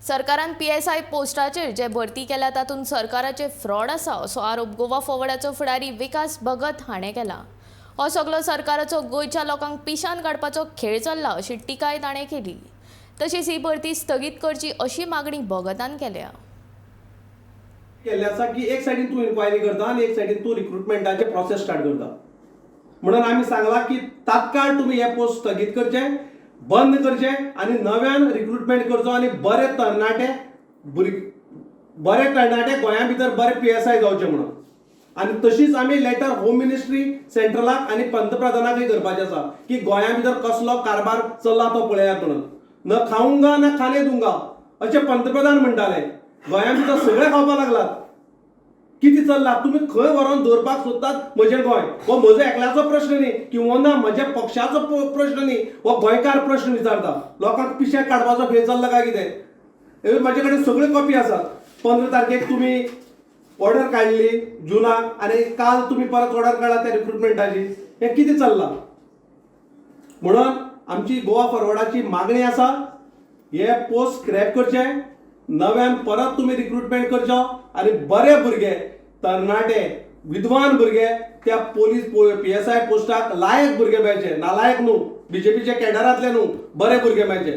सरकारान पीएसआय पोस्टाचेर जे भरती केल्या तातूंत सरकाराचे फ्रॉड आसा असो आरोप गोवा फॉरवर्डाचो फुडारी विकास भगत हाणें केला. हो सगलो सरकाराचो गोंयच्या लोकांक पिशान काडपाचो खेळ चल्ला अशी टिकाय ताणें केली. तशीच ही भरती स्थगीत करची अशी मागणी भगतान केल्या. केल्लें आसा की एक सायडीन तूं इन्क्वायरी करता आनी एक सायडीन तूं रिक्रुटमेंटाचे प्रोसेस स्टार्ट करता. म्हणून आमी सांगलां की तात्काळ तुमी हे पोस्ट स्थगीत करचे, बंद करचे आनी नव्यान रिक्रुटमेंट करचो आनी बरे तरणाटे भुरगे, बरे तरणाटे गोंया भितर बरे पीएसआय जावचे म्हणून. आनी तशीच आमी लेटर होम मिनिस्ट्री सेंट्रलाक आनी पंतप्रधानाकय करपाचें आसा की गोंया भितर कसलो कारभार चल्ला तो पळयात म्हणून. न खाऊंगा न खाने दूंगा अशें पंतप्रधान म्हणटाले. गोंया भितर सगळें खावपाक लागलात. कितें चल्लां, तुमी खंय व्हरोन दवरपाक सोदतात म्हजें गोंय? हो म्हजो एकल्याचो प्रश्न न्ही किंवा ना म्हज्या पक्षाचो प्रश्न न्ही, हो गोंयकार प्रश्न विचारता. लोकांक पिशें काडपाचो खेळ चल्ला काय कितें? हे म्हजे कडेन सगळ्यो कॉपी आसात. 15 तारखेक तुमी ऑर्डर काडली जुनाक आनी काल तुमी परत ऑर्डर काडला त्या रिक्रुटमेंटाची. हें कितें चल्लां? म्हणून आमची गोवा फॉरवर्डाची मागणी आसा, हे पोस्ट स्क्रॅप करचे, नव्यान परत तुमी रिक्रुटमेंट करचो आनी बरे भुरगे, तरणाटे, विद्वान भुरगे त्या पोलीस पीएसआय पोस्टाक लायक भुरगे मेळचे, नालायक न्हू, बीजेपीच्या कॅडरांतले न्हू, बरे भुरगे मेळचे.